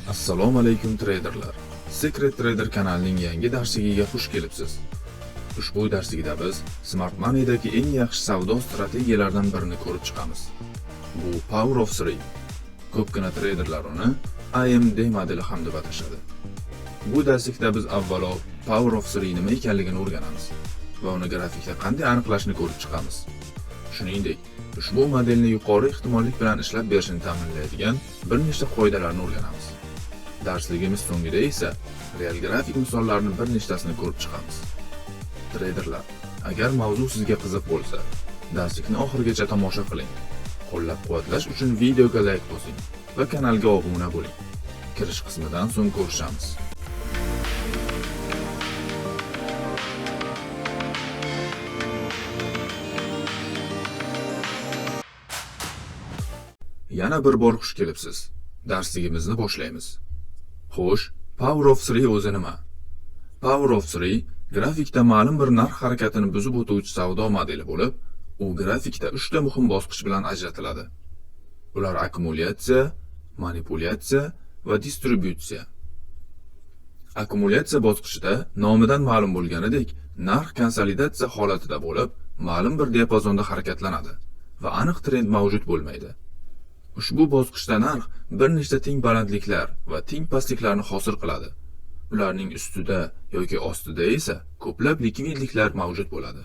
Assalomu alaykum treyderlar. Secret Trader kanalining yangi darsligiga xush kelibsiz. Ushbu darslikda biz Smart Money'dagi eng yaxshi savdo strategiyalaridan birini ko'rib chiqamiz. Bu Power of Three. Ko'pgina treyderlar uni AMD modeli ham deb atashadi. Bu darslikda biz avvalo Power of Three nima ekanligini o'rganamiz va uni grafikda qanday aniqlashni ko'rib chiqamiz. Shuningdek, ushbu modelni yuqori ehtimollik bilan ishlab berishini ta'minlaydigan bir nechta qoidalarni o'rganamiz. Darsligimiz so'ngida esa real grafik misollarini bir nechtasini ko'rib chiqamiz. Treyderlar, agar mavzu sizga qiziq bo'lsa, darslikni oxirigacha tomosha qiling. Qo'llab-quvvatlash uchun videoga like bosing va kanalga obuna bo'ling. Kirish qismidan so'ng ko'rishamiz. Yana bir bor xush kelibsiz. Darsligimizni boshlaymiz. Xo'sh, Power of Three o'zi nima? Power of Three grafikda ma'lum bir narx harakatini buzib o'tuvchi savdo modeli bo'lib, u grafikda uchta muhim bosqich bilan ajratiladi. Ular akkumulyatsiya, manipulyatsiya va distributsiya. Akkumulyatsiya bosqichida nomidan ma'lum bo'lganidek, narx konsolidatsiya holatida bo'lib, ma'lum bir diapazonda harakatlanadi va aniq trend mavjud bo'lmaydi. Ushbu bosqichda narx bir nechta teng balandliklar va teng pastliklarni hosil qiladi. Ularning ustida yoki ostida esa ko'plab likvidliklar mavjud bo'ladi.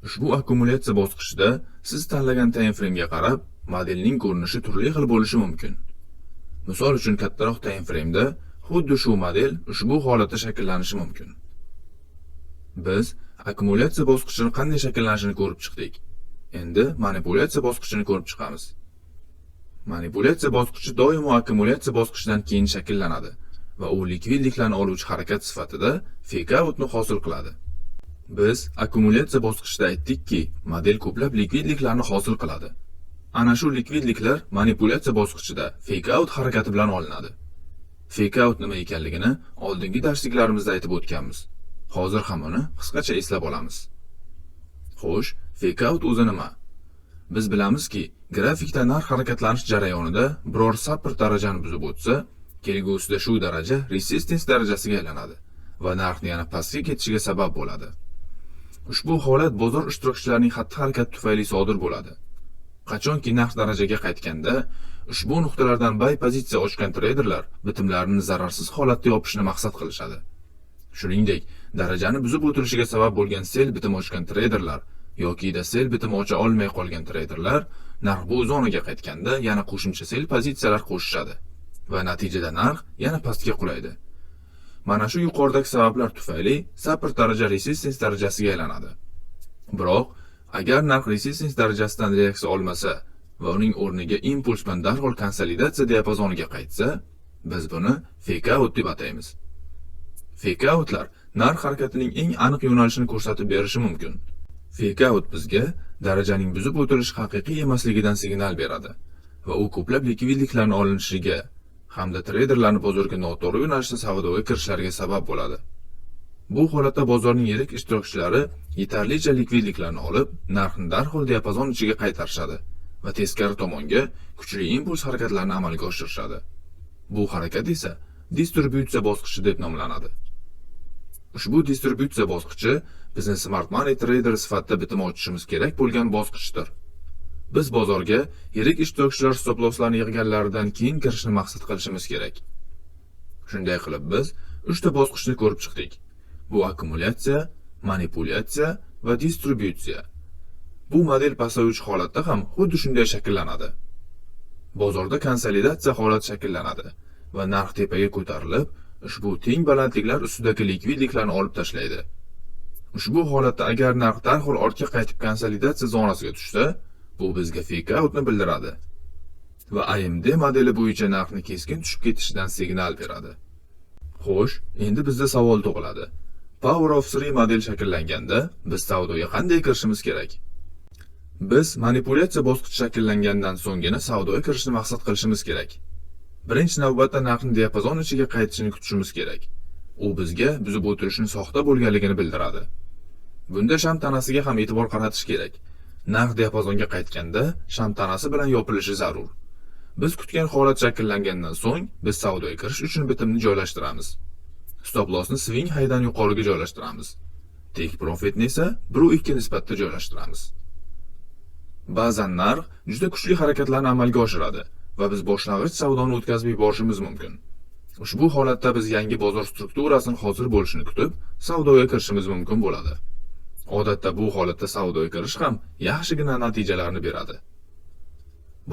Ushbu akkumulyatsiya bosqichida siz tanlagan time frame'ga qarab modelning ko'rinishi turli xil bo'lishi mumkin. Misol uchun kattaroq time frame'da xuddi shu model ushbu holatda shakllanishi mumkin. Biz akkumulyatsiya bosqichini qanday shakllanishini ko'rib chiqdik. Endi manipulyatsiya bosqichini ko'rib chiqamiz. Manipulyatsiya bosqichi doimo akkumulyatsiya bosqichidan keyin shakllanadi va u likvidliklarni oluvchi harakat sifatida fake outni hosil qiladi. Biz akkumulyatsiya bosqichida aytdikki, model ko'plab likvidliklarni hosil qiladi. Ana shu likvidliklar manipulyatsiya bosqichida fake out harakati bilan olinadi. Fake out nima ekanligini oldingi darsliklarimizda aytib o'tganmiz. Hozir ham uni qisqacha eslab olamiz. Xo'sh, fake out o'zi nima? Biz bilamizki, grafikda narx harakatlanish jarayonida biror support darajani buzib o'tsa, kelgusida shu daraja resistance darajasiga aylanadi va narxni yana pastga ketishiga sabab bo'ladi. Ushbu holat bozor ishtirokchilarining xatti-harakati tufayli sodir bo'ladi. Qachonki narx darajaga qaytganda, ushbu nuqtalardan buy pozitsiya ochgan treyderlar bitimlarini zararsiz holatda yopishni maqsad qilishadi. Shuningdek, darajani buzib o'tilishiga sabab bo'lgan sell bitim ochgan treyderlar yokida sell bitim ocha olmay qolgan treyderlar narx bu zonaga qaytganda yana qo'shimcha sell pozitsiyalar qo'shishadi va natijada narx yana pastga qulaydi. Mana shu yuqoridagi sabablar tufayli support daraja resistance darajasiga aylanadi. Biroq, agar narx resistance darajasidan reaksiya olmasa va uning o'rniga impuls bilan darhol konsolidatsiya diapazoniga qaytsa, biz buni fake out deb ataymiz. Fake outlar narx harakatining eng aniq yo'nalishini ko'rsatib berishi mumkin. Fake out bizga darajaning buzib o'tilishi haqiqiy emasligidan signal beradi va u ko'plab likvidliklarni olinishiga hamda treyderlarni bozorga noto'g'ri yo'nalishda savdoga kirishlariga sabab bo'ladi. Bu holatda bozorning yirik ishtirokchilari yetarlicha likvidliklarni olib, narxni darhol diapazon ichiga qaytarishadi va teskari tomonga kuchli impuls harakatlarini amalga oshirishadi. Bu harakat esa distributsiya bosqichi deb nomlanadi. Ushbu distributsiya bosqichi bizni smart money trader sifatida bitim ochishimiz kerak bo'lgan bosqichdir. Biz bozorga yirik ishtirokchilar stop losslarni yig'ganlaridan keyin kirishni maqsad qilishimiz kerak. Shunday qilib biz uchta bosqichni ko'rib chiqdik. Bu akkumulyatsiya, manipulyatsiya va distributsiya. Bu model pasayuvchi holatda ham xuddi shunday shakllanadi. Bozorda konsolidatsiya holati shakllanadi va narx tepaga ko'tarilib, ushbu teng balandliklar ustidagi likvidliklarni olib tashlaydi. Ushbu holatda agar narx darhol ortga qaytib konsolidatsiya zonasiga tushsa, bu bizga fake outni bildiradi va AMD modeli bo'yicha narxni keskin tushib ketishidan signal beradi. Xo'sh, endi bizda savol tug'iladi. Power of Three model shakllanganda biz savdoga qanday kirishimiz kerak? Biz manipulyatsiya bosqichi shakllangandan so'nggina savdoga kirishni maqsad qilishimiz kerak. Birinchi navbatda narxni diapazon ichiga qaytishini kutishimiz kerak. U bizga buzib o'tirishni soxta bo'lganligini bildiradi. Bunda sham tanasiga ham e'tibor qaratish kerak. Narx diapazonga qaytganda sham tanasi bilan yopilishi zarur. Biz kutgan holat shakllangandan so'ng biz savdoga kirish uchun bitimni joylashtiramiz. Stop lossni swing highdan yuqoriga joylashtiramiz. Take profitni esa 1.2 nisbatda joylashtiramiz. Ba'zan narx juda kuchli harakatlarni amalga oshiradi va biz boshlang'ich savdoni o'tkazib yuborishimiz mumkin. Ushbu holatda biz yangi bozor strukturasini hosil bo'lishini kutib, savdoga kirishimiz mumkin bo'ladi. Odatda bu holatda savdoga kirish ham yaxshigina natijalarni beradi.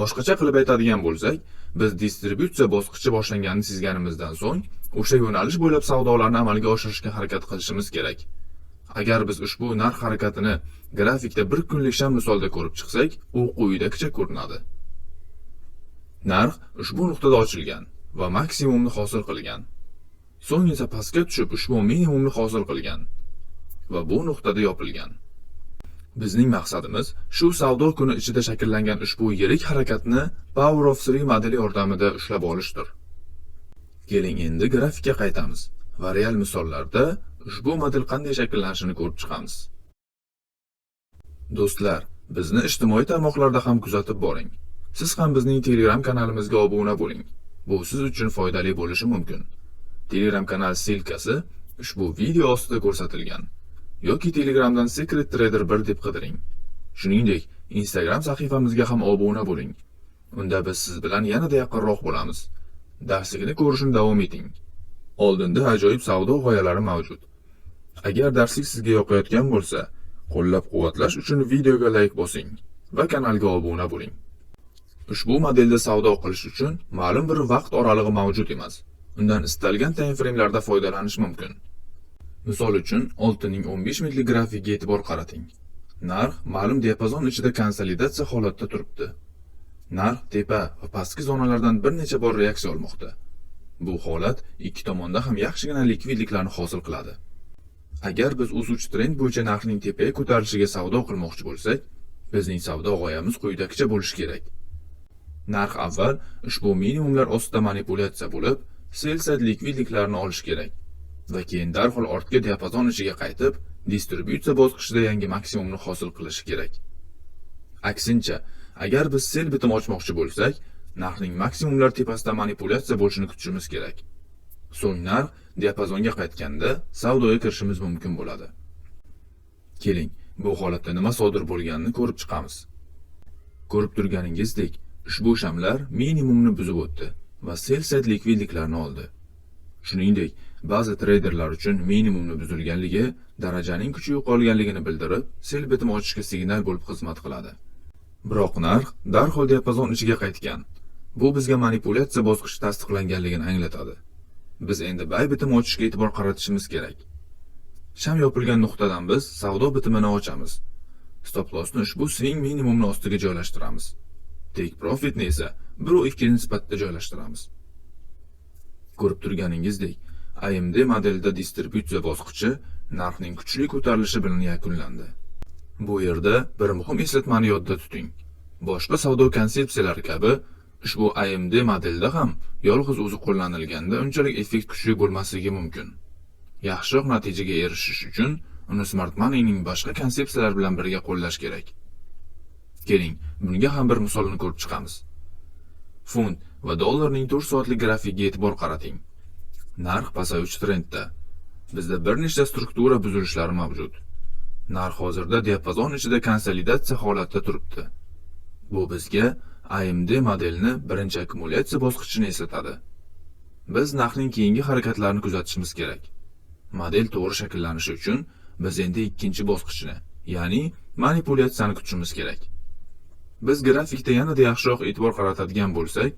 Boshqacha qilib aytadigan bo'lsak, biz distributsiya bosqichi boshlanganini sezganimizdan so'ng, o'sha yo'nalish bo'ylab savdolarni amalga oshirishga harakat qilishimiz kerak. Agar biz ushbu narx harakatini grafikda bir kunlik sham misolida ko'rib chiqsak, u quyidagicha ko'rinadi. Narx ushbu nuqtada ochilgan va maksimumni hosil qilgan. So'ng esa pastga tushib ushbu minimumni hosil qilgan va bu nuqtada yopilgan. Bizning maqsadimiz shu savdo kuni ichida shakllangan ushbu yirik harakatni Power of Three modeli yordamida ushlab olishdir. Keling, endi grafikka qaytamiz va real misollarda ushbu model qanday shakllanishini ko'rib chiqamiz. Do'stlar, bizni ijtimoiy tarmoqlarda ham kuzatib boring. Siz ham bizning Telegram kanalimizga obuna bo'ling. Bu siz uchun foydali bo'lishi mumkin. Telegram kanal ссылка si ushbu video ostida ko'rsatilgan. Yoki Telegramdan Secret Trader 1 deb qidiring. Shuningdek, Instagram sahifamizga ham obuna bo'ling. Unda biz siz bilan yanada yaqinroq bo'lamiz. Darslikni ko'rishni davom eting. Oldinda ajoyib savdo g'oyalari mavjud. Agar darslik sizga yoqayotgan bo'lsa, qo'llab-quvvatlash uchun videoga layk bosing va kanalga obuna bo'ling. Ushbu modelda savdo qilish uchun ma'lum bir vaqt oralig'i mavjud emas. Undan istalgan time framelarda foydalanish mumkin. Misol uchun, oltinning 15 minutlik grafikiga e'tibor qarating. Narx ma'lum diapazon ichida konsolidatsiya holatda turibdi. Narx tepa va pastki zonalardan bir necha bor reaksiya olmoqda. Bu holat ikki tomonda ham yaxshigina likvidliklarni hosil qiladi. Agar biz o'suvchi trend bo'yicha narxning tepaga ko'tarilishiga savdo qilmoqchi bo'lsak, bizning savdo g'oyamiz quyidagicha bo'lishi kerak. Narx avval ushbu minimumlar ostida manipulyatsiya bo'lib, sell side likvidliklarni olish kerak va keyin darhol ortga diapazon ichiga qaytib, distributsiya bosqichida yangi maksimumni hosil qilishi kerak. Aksincha, agar biz sell bitim ochmoqchi bo'lsak, narxning maksimumlar tepasida manipulyatsiya bo'lishini kutishimiz kerak. So'ng narx diapazonga qaytganda savdoga kirishimiz mumkin bo'ladi. Keling, bu holatda nima sodir bo'lganini ko'rib chiqamiz. Ko'rib turganingizdek, ushbu shamlar minimumni buzib o'tdi va sell side likvidliklarni oldi. Shuningdek, ba'zi treyderlar uchun minimumni buzilganligi darajaning kuchi yo'qolganligini bildirib, sell bitim ochishga signal bo'lib xizmat qiladi. Biroq narx darhol diapazon ichiga qaytgan. Bu bizga manipulyatsiya bosqichi tasdiqlanganligini anglatadi. Biz endi buy bitim ochishga e'tibor qaratishimiz kerak. Sham yopilgan nuqtadan biz savdo bitimini ochamiz. Stop lossni ushbu swing minimumni ostiga joylashtiramiz. Take profitni esa 1.2 nisbatda joylashtiramiz. Ko'rib turganingizdek, AMD modelida distributsiya bosqichi narxning kuchli ko'tarilishi bilan yakunlandi. Bu yerda bir muhim eslatmani yodda tuting. Boshqa savdo konsepsiyalari kabi ushbu AMD modelda ham yolg'iz o'zi qo'llanilganda unchalik effekt kuchli bo'lmasligi mumkin. Yaxshiroq natijaga erishish uchun uni Smart Money'ning boshqa konsepsiyalari bilan birga qo'llash kerak. Keling, bunga ham bir misolini ko'rib chiqamiz. Funt va dollarning 4 soatlik grafikiga e'tibor qarating. Narx pasayuvchi trendda. Bizda bir nechta struktura buzilishlari mavjud. Narx hozirda diapazon ichida konsolidatsiya holatida turibdi. Bu bizga AMD modelini birinchi akkumulyatsiya bosqichini eslatadi. Biz narxning keyingi harakatlarini kuzatishimiz kerak. Model to'g'ri shakllanishi uchun biz endi ikkinchi bosqichni, ya'ni manipulyatsiyani kutishimiz kerak. Biz grafikda yanada yaxshiroq e'tibor qaratadigan bo'lsak,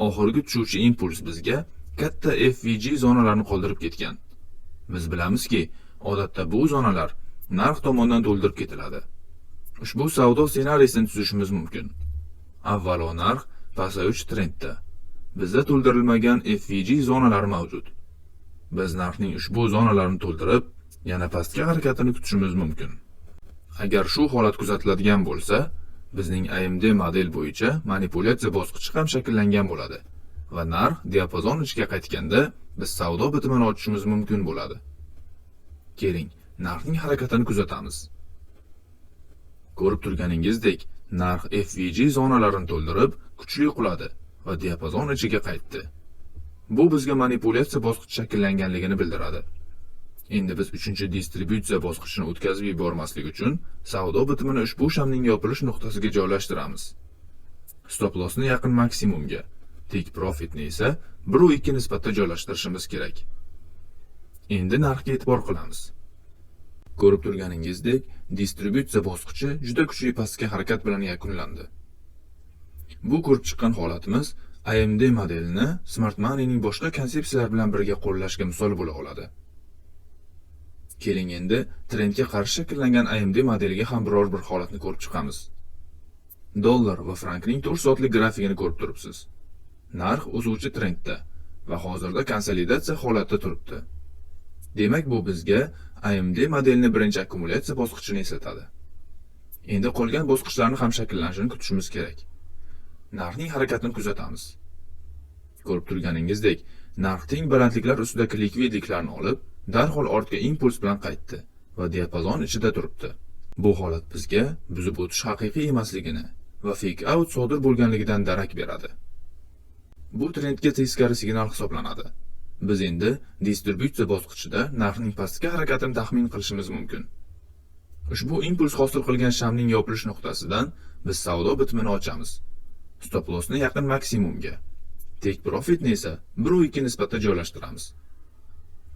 oxirgi tushuvchi impuls bizga katta FVG zonalarini qoldirib ketgan. Biz bilamizki, odatda bu zonalar narx tomonidan to'ldirib ketiladi. Ushbu savdo ssenariysini tuzishimiz mumkin. Avvalo, narx pasayuvchi trendda. Bizda to'ldirilmagan FVG zonalari mavjud. Biz narxning ushbu zonalarini to'ldirib, yana pastga harakatini kutishimiz mumkin. Agar shu holat kuzatiladigan bo'lsa, bizning AMD model bo'yicha manipulyatsiya bosqichi ham shakllangan bo'ladi va narx diapazon ichiga qaytganda biz savdo bitimini ochishimiz mumkin bo'ladi. Keling, narxning harakatini kuzatamiz. Ko'rib turganingizdek, narx FVG zonalarini to'ldirib, kuchli quladi va diapazon ichiga qaytdi. Bu bizga manipulyatsiya bosqichi shakllanganligini bildiradi. Endi biz uchinchi distributsiya bosqichini o'tkazib yubormaslik uchun savdo bitimini ushbu shamning yopilish nuqtasiga joylashtiramiz. Stop lossni yaqin maksimumga, take profitni esa 1,2 nisbatda joylashtirishimiz kerak. Endi narxga e'tibor qilamiz. Ko'rib turganingizdek, distributsiya bosqichi juda kuchli pastga harakat bilan yakunlandi. Bu ko'rib chiqqan holatimiz AMD modelini Smart Moneyning boshqa konsepsiyalar bilan birga qo'llashga misol bo'la oladi. Keling, endi trendga qarshi shakllangan AMD modeliga ham biror bir holatni ko'rib chiqamiz. Dollar va frankning 4 soatlik grafikini ko'rib turibsiz. Narx o'suvchi trendda va hozirda konsolidatsiya holatida turibdi. Demak, bu bizga AMD modelini birinchi akkumulyatsiya bosqichini eslatadi. Endi qolgan bosqichlarni ham shakllanishini kutishimiz kerak. Narxning harakatini kuzatamiz. Ko'rib turganingizdek, narx teng balandliklar ustidagi likvidliklarni olib, darhol ortga impuls bilan qaytdi va diapazon ichida turibdi. Bu holat bizga buzib o'tish haqiqiy emasligini va fake out sodir bo'lganligidan darak beradi. Bu trendga teskari signal hisoblanadi. Biz endi distributsiya bosqichida narxning pastki harakatini taxmin qilishimiz mumkin. Ushbu impuls hosil qilgan shamning yopilish nuqtasidan biz savdo bitimini ochamiz. Stop lossni yaqin maksimumga, take profitni esa 1,2 nisbatda joylashtiramiz.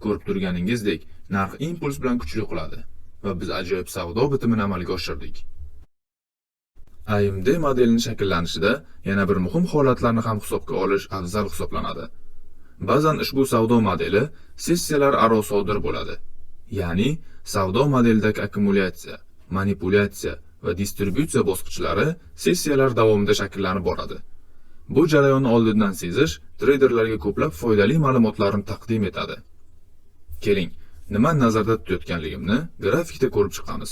Ko'rib turganingizdek, narx impuls bilan kuchli quladi va biz ajoyib savdo bitimini amalga oshirdik. AMD modelini shakllanishida yana bir muhim holatlarni ham hisobga olish afzal hisoblanadi. Ba'zan ushbu savdo modeli sessiyalar aro sodir bo'ladi. Ya'ni savdo modelidagi akkumulyatsiya, manipulyatsiya va distributsiya bosqichlari sessiyalar davomida shakllanib boradi. Bu jarayonni oldindan sezish treyderlarga ko'plab foydali ma'lumotlarni taqdim etadi. Keling, nima nazarda tutayotganligimni grafikda ko'rib chiqamiz.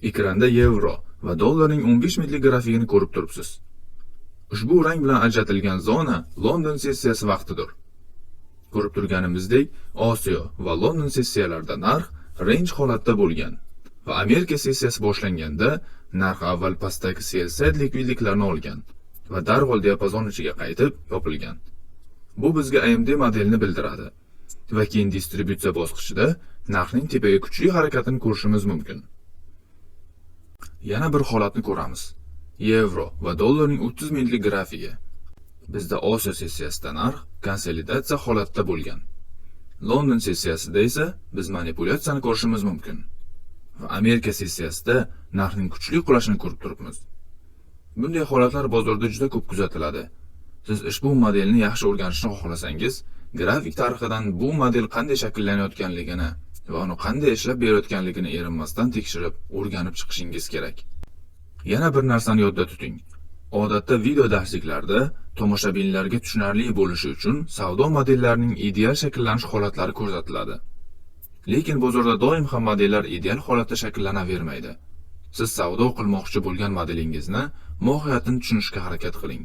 Ekranda yevro va dollarning 15 minutlik grafikini ko'rib turibsiz. Ushbu rang bilan ajratilgan zona London sessiyasi vaqtidir. Ko'rib turganimizdek, Osiyo va London sessiyalarida narx range holatda bo'lgan va Amerika sessiyasi boshlanganda narx avval pastdagi sell side likvidliklarni olgan va darhol diapazon ichiga qaytib yopilgan. Bu bizga AMD modelini bildiradi va keyin distributsiya bosqichida narxning tepaga kuchli harakatini ko'rishimiz mumkin. Yana bir holatni ko'ramiz. Yevro va dollarning 30 minutlik grafigi. Bizda Osiyo sessiyasida narx konsolidatsiya holatida bo'lgan. London sessiyasida esa biz manipulyatsiyani ko'rishimiz mumkin. Va Amerika sessiyasida narxning kuchli qulashini ko'rib turibmiz. Bunday holatlar bozorda juda ko'p kuzatiladi. Siz ushbu modelni yaxshi o'rganishni xohlasangiz, grafik tarixidan bu model qanday shakllanayotganligini va uni qanday ishlab berayotganligini erinmasdan tekshirib, o'rganib chiqishingiz kerak. Yana bir narsani yodda tuting. Odatda video darsliklarda tomoshabinlarga tushunarli bo'lishi uchun savdo modellarining ideal shakllanish holatlari ko'rsatiladi. Lekin bozorda doim ham modellar ideal holatda shakllanavermaydi. Siz savdo qilmoqchi bo'lgan modelingizni mohiyatini tushunishga harakat qiling.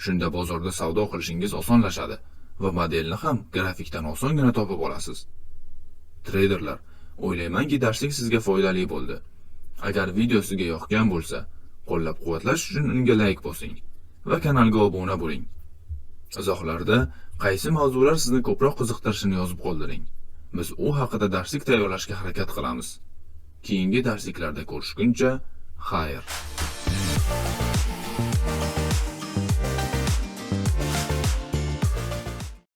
Shunda bozorda savdo qilishingiz osonlashadi va modelni ham grafikdan osongina topib olasiz. Treyderlar, o'ylaymanki, darslik sizga foydali bo'ldi. Agar video sizga yoqgan bo'lsa, qo'llab-quvvatlash uchun unga layk bosing va kanalga obuna bo'ling. Izohlarda qaysi mavzular sizni ko'proq qiziqtirishini yozib qoldiring. Biz u haqida darslik tayyorlashga harakat qilamiz. Keyingi darsliklarda ko'rishguncha, xayr.